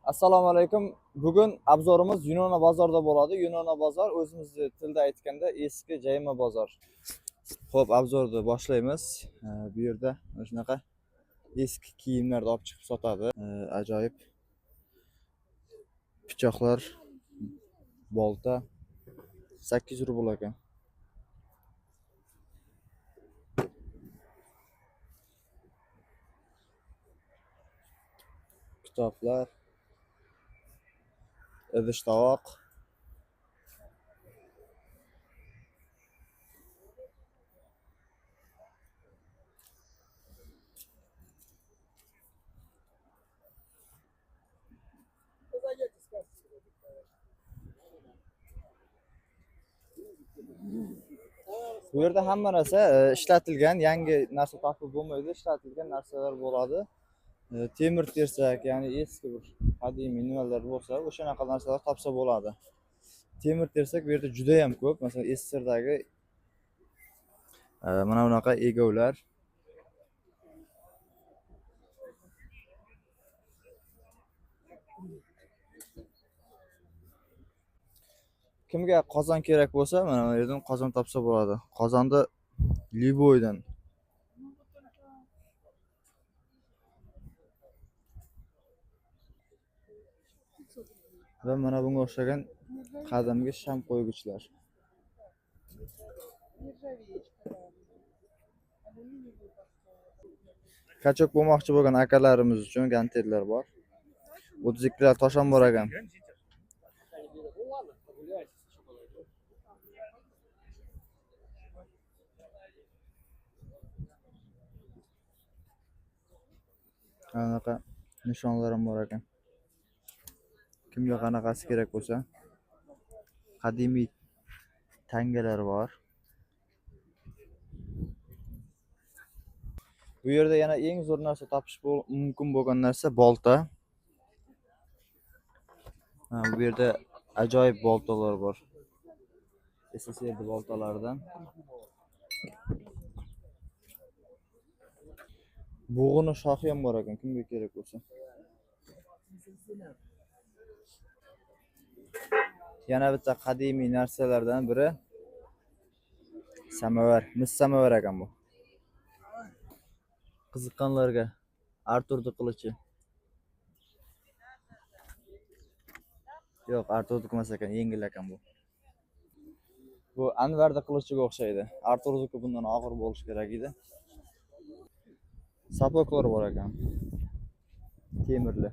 Assalomu alaykum. Bugun obzorimiz Yunona bozorida bo'ladi. Yunona bozor o'zimizni tilda aytganda eski Jayma bozor. Xo'p, obzorni boshlaymiz. Bu yerda mana shunaqa eski kiyimlarni olib chiqib sotadi. Ajoyib pichoqlar, bolta 8 rubl ekan. Kitoblar, idish tovoq. Bu yerda hamma narsa ishlatilgan, yangi narsa topib bo'lmaydi, ishlatilgan narsalar bo'ladi. Temir tersak, ya'ni eski bir qadimiy nimalar bo'lsa, o'shanaqa narsalar topsa bo'ladi. Temir tersak bu yerda juda ham ko'p. Masalan, SSRdagi mana bunaqa egovlar. Kimga qozon kerak bo'lsa, mana bu yerdan qozon topsa bo'ladi. Qozonni Liboydan. Va mana bunga o'xshagan qadimgi sham qo'ygichlar. Kachok bo'lmoqchi bo'lgan akalarimiz uchun gantellar bor. 32 lar tosh ham bor ekan. Anaqa nishonlar ham bor ekan. Kimga qanaqasi kerak bo'lsa, qadimiy tangalar bor. Bu yerda yana eng zo'r narsa topish mumkin bo'lgan narsa bolta. Ha, bu yerda ajoyib boltalar bor. SSR boltalaridan. Bo'g'ini shoxi ham bor ekan, kimga kerak bo'lsa. Yana bitta qadimiy narsalardan biri samovar, mis samovar ekan bu. Qiziqqanlarga Arturni qilichi. Yo'q, Arturniki emas ekan, yengil ekan bu. Bu Anvarni qilichiga o'xshaydi. Arturniki bundan og'ir bo'lishi kerak edi. Sapoklar bor ekan. Temirli.